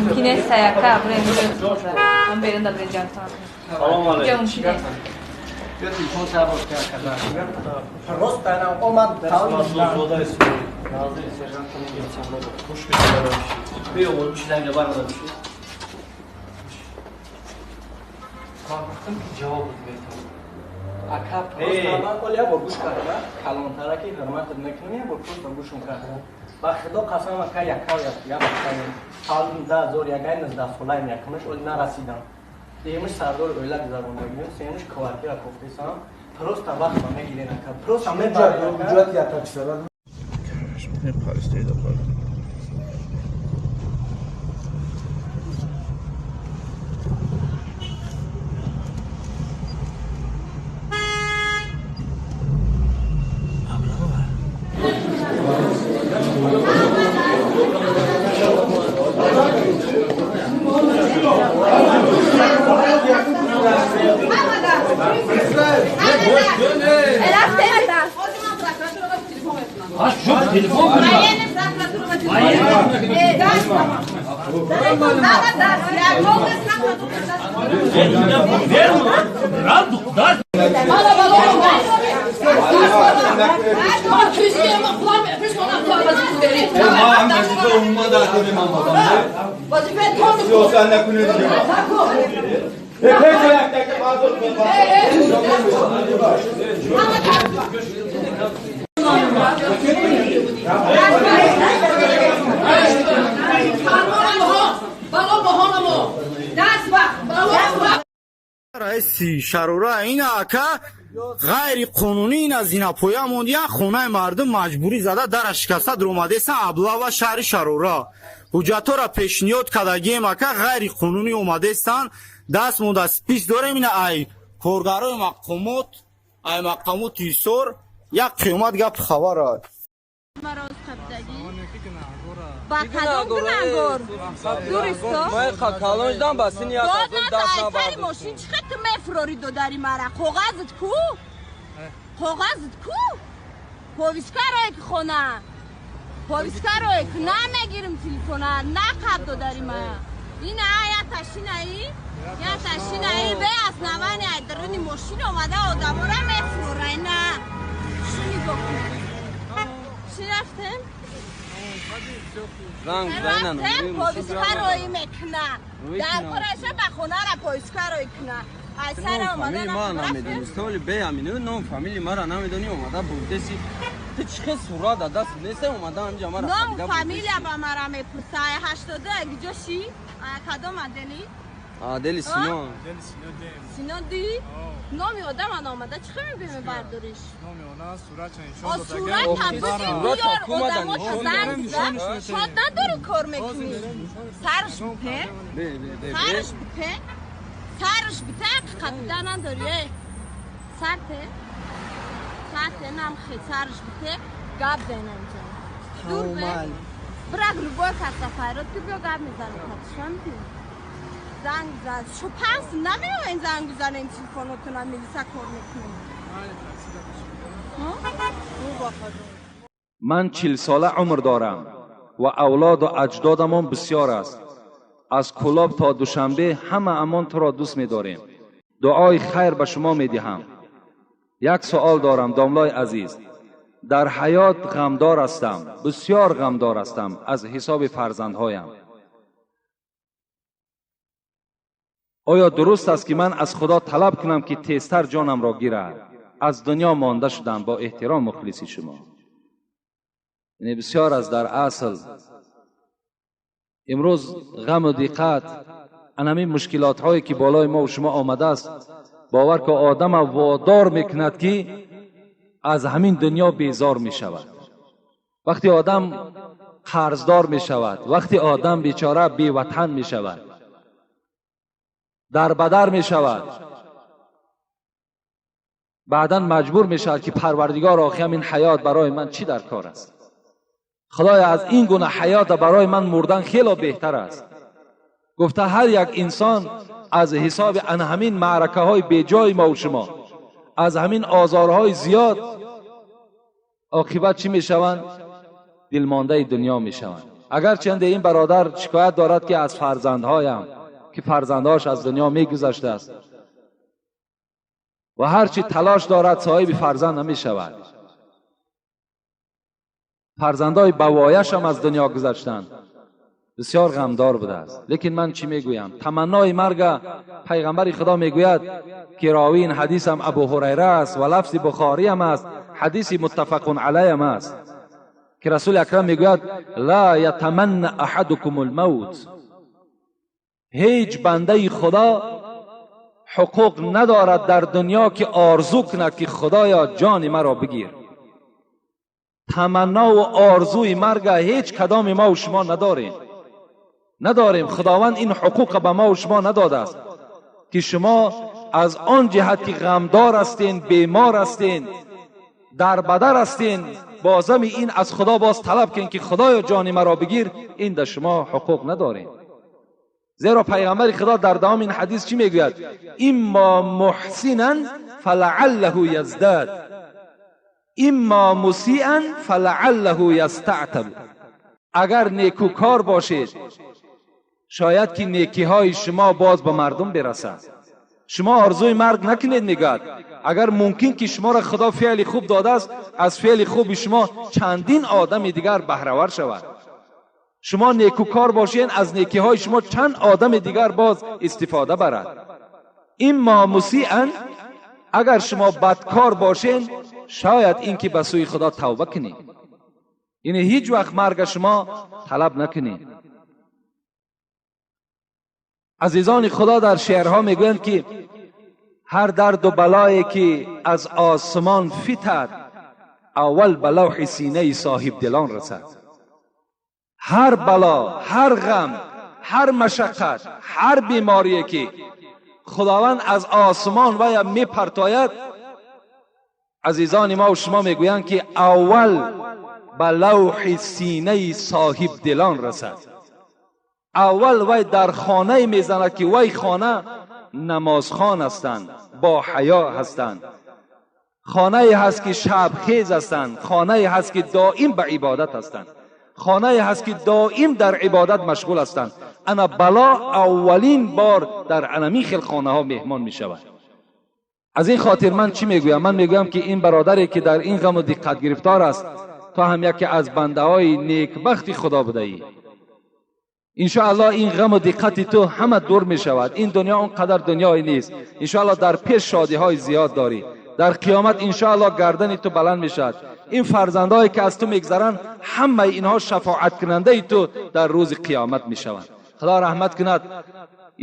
Мумкин нест яка бирем ман берун да бирем ҷангтон. Салом алейкум. Мумкин нест. Биё телефон сабр карда. Рост айнам омад. Назир сержант хуш биё чизанга барада биши. Ман гуфтам ки ҷавоб метавон. Ака просто ман оля бо гӯш карда, калонтараки ҳурматат мекунам, я бо просто гӯшум карда. Ба худо қасам ака якав як таваллуд 2019 солаем якумаш оли нарасидам. Дуюмаш сардори оила гузарондагием, сеюмаш квартира кофтесам. Просто вақт ба мегирен ака. Просто мебарем. Раиси Шарора ин ака ғайриқонунӣ ина зинапоя мондия хонаи мардум маҷбурӣ зада дара шикаста дуромадеса облава шаҳри Шарора. Ҳуҷҷатҳоро пешниҳод кардагием ака ғайриқонунӣ омадестан даст монда спис дорем ина ай коргарои мақомот ай мақомоти Ҳисор як қиёмат гап хабара. Ба кадом гунаҳгор? Дуристо? Калонждан ба сини як сари мошин чӣ хел ту мефурорӣ додари мара? Коғазат ку? Коғазат ку? Повискарое ки хона. Повискарое ки намегирим телефона, нақаб додари мара. Ина я ташинаи, я ташинаи бе основания ай даруни мошин омада одамора мефурора ина. Чӣ нигоҳ кун? Чӣ рафтем? Рафтем повискароӣ мекуна. Дар кораша ба хонара повискароӣ куна. Ай сара омада ман намедонистам, вале бе амину ном фамилии мара намедонӣ омада бурдеси. Ту чӣ хел сурат дар даст неста омада ҳамҷа мара. Ном фамилия ба мара мепурса. Ай 82 гиҷо ши? Ай кадом адели? Адели Сино. Сино ди? Номи одам ана омада чӣ хел мебиме бардориш? Номи она суратча нишон додага. Сурат табуди биёр одамо занг зад. Шод надори кор мекунӣ. Сарш бите. Сарш бите. Сарш бите ҳақиқат надори. Э. Сарте. Сарте нам хе сарш бите гап зенам ҷон. Дур бе. Брак любой каса файрод ки биё гап мезанем катшам ди. Занг зад. Шу пас намеоен занг бизанем телефонотона милиса кор мекунем. Ман 40 сола умр дорам ва авлоду аҷдодамон бисёр аст. Аз Кӯлоб то Душанбе ҳамаамон туро дӯст медорем. Дуои хайр ба шумо медиҳам. Як суол дорам, домлои азиз. Дар ҳаёт ғамдор ҳастам, бисёр ғамдор ҳастам аз ҳисоби фарзандҳоям. Оё дуруст аст ки ман аз Худо талаб кунам ки тезтар ҷонамро гирад? Аз дунё монда шудам. Бо эҳтиром мухлиси шумо. Яъне бисёр аст дар асл. Имрӯз ғаму диққат, ан ҳамин мушкилотҳое ки болои мо шумо омадааст, бовар ки одама водор мекунад ки аз ҳамин дунё безор мешавад. Вақте одам қарздор мешавад, вақте одам бечора беватан мешавад, дарбадар мешавад, баъдан маҷбур мешавад ки парвардигор охи ҳамин ҳаёт барои ман чӣ дар кор аст? Худоя, аз ин гуна ҳаёта барои ман мурдан хело беҳтар аст. Гуфта ҳар як инсон аз ҳисоби ан ҳамин маъракаҳои беҷои мо шумо, аз ҳамин озорҳои зиёд оқибат чӣ мешаванд? Дилмондаи дунё мешаванд. Агарчанде ин бародар шикоят дорад, ки аз фарзандҳоям, ки фарзандҳояш аз дунё мегузаштааст ва ҳарчи талош дорад, соҳиби фарзанд намешавад. Фарзандҳои бавояш ҳам аз дунё гузаштанд. Бисёр ғамдор будааст. Лекин ман чӣ мегӯям? Таманнои марга пайғамбари Худо мегӯяд, ки ровии ин ҳадис ҳам Абу Ҳурайра аст ва лафзи Бухорӣ ҳам аст, ҳадиси муттафақун алайҳ ҳам аст, ки Расули Акрам мегӯяд: ла ятаманна аҳадукум алмавт. Ҳеҷ бандаи Худо ҳуқуқ надорад дар дунё, ки орзу кунад, ки Худоё, ҷони маро бигир. Таманнову орзуи марга ҳеҷ кадоми мову шумо надорем. Худованд ин ҳуқуқа ба мову шумо надодааст, ки шумо аз он ҷиҳат ки ғамдор ҳастен, бемор ҳастен, дарбадар ҳастен, бозами ин аз Худо боз талаб кунед, ки Худоё, ҷони маро бигир. Ин дар шумо ҳуқуқ надорем. Зеро пайғамбари Худо дар давоми ин ҳадис чӣ мегӯяд? Иммо муҳсинан фалааллаҳу яздад, иммо мусиан фалааллаҳу ястаътаб. Агар некӯкор бошед, шояд ки некиҳои шумо боз ба мардум бирасад. Шумо орзуи марг накунед, мегӯяд. Агар мумкин ки шуморо Худо феъли хуб додааст, аз феъли хуби шумо чандин одами дигар баҳравар шавад. Шумо некӯкор бошед, аз некиҳои шумо чанд одами дигар боз истифода барад. Иммо мусиан, агар шумо бадкор бошед, шояд ин ки ба сӯи Худо тавба кунед. Яъне ҳеҷ вақт марга шумо талаб накунед. Азизони Худо дар шеърҳо мегӯянд, ки ҳар дарду балое ки аз осмон фитад, аввал ба лавҳи синаи соҳибдилон расад. Ҳар бало, ҳар ғам, ҳар машаққат, ҳар беморие ки Худованд аз осмон вая мепартояд, азизони мо шумо мегӯянд, ки аввал ба лавҳи синаи соҳибдилон расад. Аввал вай дар хонае мезанад, ки вай хона намозхон ҳастанд, бо ҳаё ҳастанд, хонае ҳаст, ки шабхез ҳастанд, хонае ҳаст, ки доим ба ибодат ҳастанд, хонае ҳаст, ки доим дар ибодат машғул ҳастанд. Ана бало аввалин бор дар анамин хел хонаҳо меҳмон мешавад. Аз ин хотир ман чӣ мегӯям? Ман мегӯям, ки ин бародаре ки дар ин ғаму диққат гирифтор аст, то ҳам яке аз бандаҳои некбахти Худо будаӣ. Иншоаллоҳ, ин ғаму диққати ту ҳама дур мешавад. Ин дунё он қадар дунёе нест. Иншоаллоҳ, дар пеш шодиҳои зиёд дорӣ. Дар қиёмат, иншоаллоҳ, гардани ту баланд мешавад. Ин фарзандҳое ки аз ту мегзаранд, ҳамаи инҳо шафоаткунандаи ту дар рӯзи қиёмат мешаванд. Худо раҳмат кунад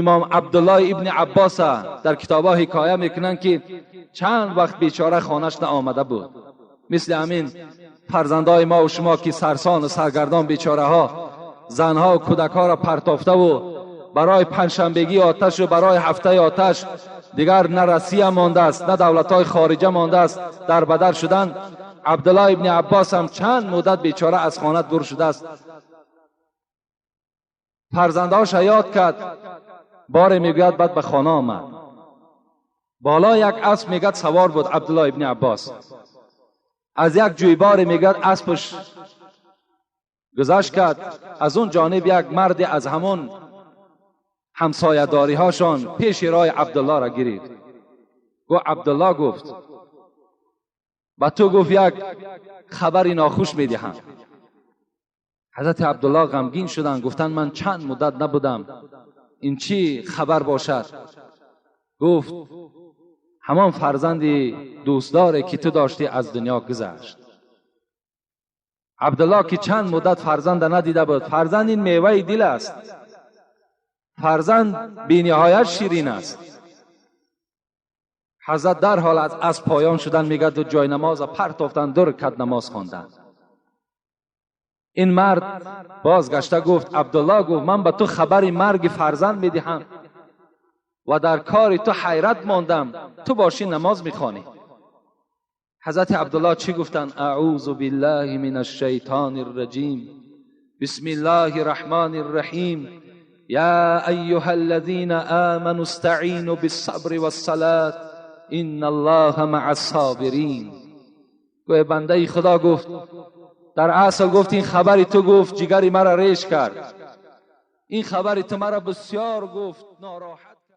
имом Абдуллоҳ ибни Аббоса. Дар китобҳо ҳикоя мекунанд, ки чанд вақт бечора хонаш наомада буд. Мисли ҳамин фарзандҳои мо шумо, ки сарсону саргардон, бечораҳо занҳо кӯдакҳоро партофтаву барои панҷшанбегии оташу барои ҳафтаи оташ дигар на Россия мондааст, на давлатҳои хориҷа мондааст, дар бадар шудан. Абдуллоҳ ибни Аббос ҳам чанд муддат бечора аз хона дур шудааст. Фарзандҳоша ёд кард. Боре, мегӯяд, баъд ба хона омад. Боло як асп, мегӯяд, савор буд Абдуллоҳ ибни Аббос. Аз як ҷӯйборе, мегӯяд, аспаш гузашт кард. Аз он ҷониб як марде аз ҳамон ҳамсоядориҳошон пеши роҳи Абдуллоҳро гирифт. Гуфт, Абдуллоҳ, гуфт, ба ту, гуфт, як хабари нохуш медиҳам. Ҳазрати Абдуллоҳ ғамгин шуданд, гуфтанд: ман чанд муддат набудам, ин чӣ хабар бошад? Гуфт: ҳамон фарзанди дӯстдоре ки ту доштӣ, аз дунё гузашт. Абдуллоҳ, ки чанд муддат фарзанда надида буд. Фарзанд ин меваи дил аст, фарзанд бениҳоят ширин аст. Ҳазрат дарҳол аз асп поён шудан, мегӯяд, ҷои намоза партофтанд, ду ракат намоз хонданд. Ин мард бозгашта гуфт: Абдуллоҳ, гуфт, ман ба ту хабари марги фарзанд медиҳам ва дар кори ту ҳайрат мондам, ту бошӣ намоз мехонӣ. Ҳазрати Абдуллоҳ чӣ гуфтанд? Аъузу биллаҳи мин ашшайтони рраҷим, бисми ллоҳи рраҳмани рраҳим, я айюҳа аллазина аману истаъину биссабри вассалат, инна аллоҳа маа ссобирин. Гӯя бандаи Худо гуфт Дар асл гуфт ин хабари ту гуфт ҷигари маро реш кард. Ин хабари ту маро бисёр гуфт нороҳат.